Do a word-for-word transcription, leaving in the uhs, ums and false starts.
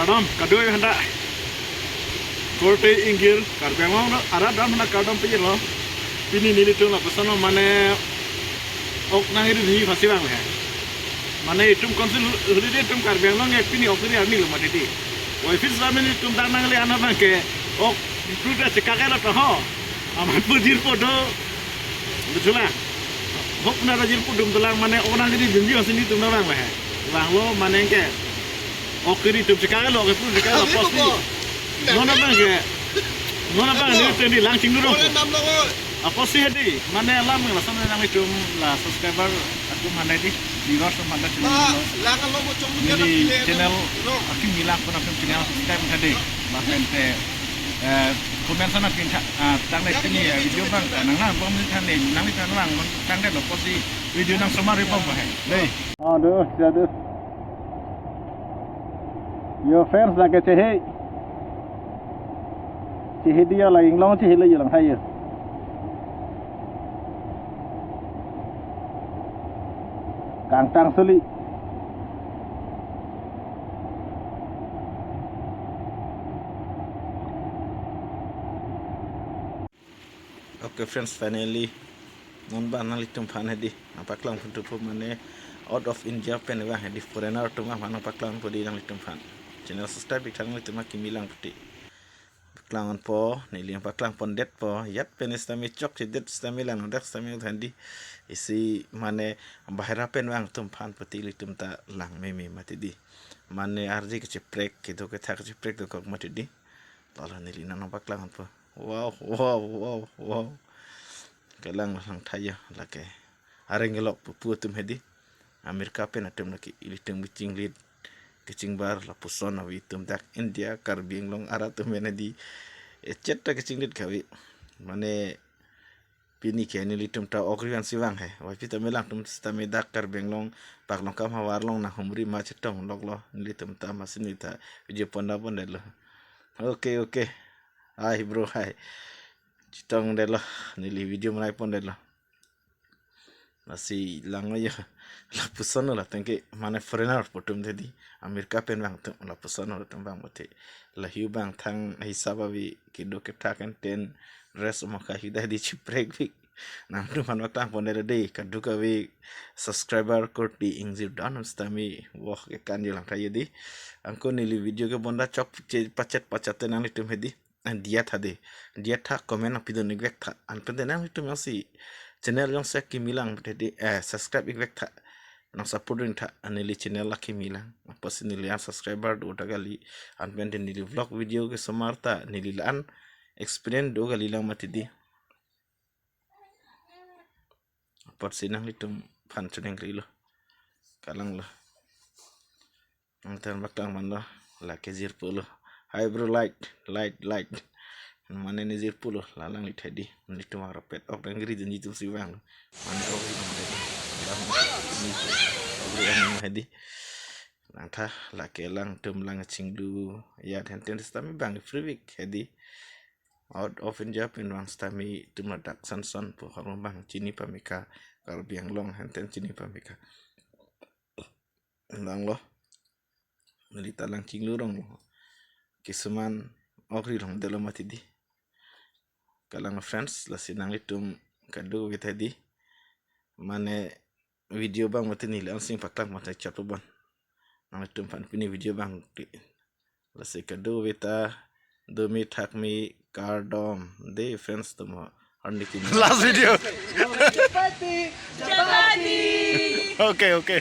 Nam, kadoi handa. Korte ingjir, Karbi Anglong arat dam handa kardom pejirlo. Pini nelitum lapuson mane ok nangri di pasi bang le. Mane itum council holiday itum Karbi Anglong ek pini ok ri arni lo mati di. Wai fis ramen itum dang nangli ana bang ke ok itum ta chekak lo to ho. Amat pujir podo. Betul lah. Hok na rajin pudum tulang mane ok nangri di di sini itum na bang le. Bang lo mane ke. Ok ri itum chekak lo ke pun chekak lo Kami pos di. Poko. Non abang ke. Non abang ni itum di lang chingdurong. Ore nam longo. Apotsi hedi, mane alam lason nanglitum la subscriber atum handa di, viewers atum handa channel Ma, lo. Lang alo mo chong Neli channel lo. Akim Milang pun atum channel subscribe hadi. Lapen te, eh, comment sana pin tha, ah, tang le pini, eh, video bang ta nang nang bom ni than ni, nang ni than bang, tang le lo apotsi video nang somar ri bom ba hai. Dei. Aduh, aduh. Yo friends, lake chehe. Chehe di yo la inglong chehe le yo lang hai yo. Kangtang suli. Okay friends, finally non ba nanglitum aphan hedi nangpaklang pon thupo mane out of India pen vang hedi foreigner atum aphan nangpaklang pon di nanglitum aphan. Channel subscribe ik tha nanglitum Akim Milang puti. Paklang ponpo, neli nangpaklang pondetpo, ajat pen sitame chokchedet sitame lang dak sitame handi. Isi mane bahira pen vang atum aphan puti ilitum ta lang meme mati di. Mane arje kacheprek, kedo kethak kacheprek dokok mati di. Lalo neli nang nangpaklang ponpo. Wow, wow, wow, wow. Kelang lang thayo lake. Areng kelok pupu atum hedi. America pen atum lake ilitum kechinglit, kechingbar lapuson avi atum dak India, Karbi Anglong arat atum pen hedi. Echet ta kechinglit kave. Mane pini ke nelitum ta ok ri ansi vang hai. Wai pita melang atum sitame dak Karbi Anglong, Paklongkam havar along nanghumri ma chetong loklo. Nelitum ta masi neli ta video ponda pondetlo. Okay, okay. Hai bro, hai. Chetongdetlo, neli video menai pondetlo. Masi lang yo, lapuson lo tangke mane foreigner atum hedi, America pen vang atum lapuson atum vang mati. Lahei abang thang hisap avi kedo kethak enten dress maka hida di cheprek vik. Nangtum aphan paklang pondetlo dei, kadokave subscriber korte ingjir dam sitame, wah, kekan yo lang thayo di. Anke neli video ke ponda chokche pachet pachet te nanglitum hedi. Diya tha dei. Diya tha comment nangpidun ik vek tha. Anpen te nanglitum jongsi channel jongsi Akim Milang hedi, eh, subscribe ik vek tha. Nang support dun tha neli channel Akim Milang. Apotsi neli an subscriber do ta kali. Anpen te neli vlog video ke somar ta neli la-an experience do kali lang mati di. Apotsi nanglitum aphan choningri lo. Kalanglo. Nangtum paklang ponlo, lake jirpo lo. Hai bro, light, light, light. Mane ne jirpo lo, la lang li hedi. Nelitum arapet ok nangri dunji atum si vang lo. Mane ok ri nang hedi. Lang ni ok ri nang hedi. Langtha lake langtum lang chinglu. Ya, henten sitame bang free week hedi. Out of India pen vang sitame itum ladak Sanson pu horong bang chini pameka, Karbi Anglong henten chini pameka. Langlo. Neli ta lang chinglu rong lo. Kisuman ok ri rongdetlo mati di. Kalanglo friends, lasi nanglitum kadokave ta hedi. Mane video bang mati neli ansi paklang mati chot bon. Nanglitum aphan pini video bang ti. Lasi kadokave ta do me thak me kardom dei friends atum ho. Arni kimi. Last video. Chapati. Chapati. Okay, okay.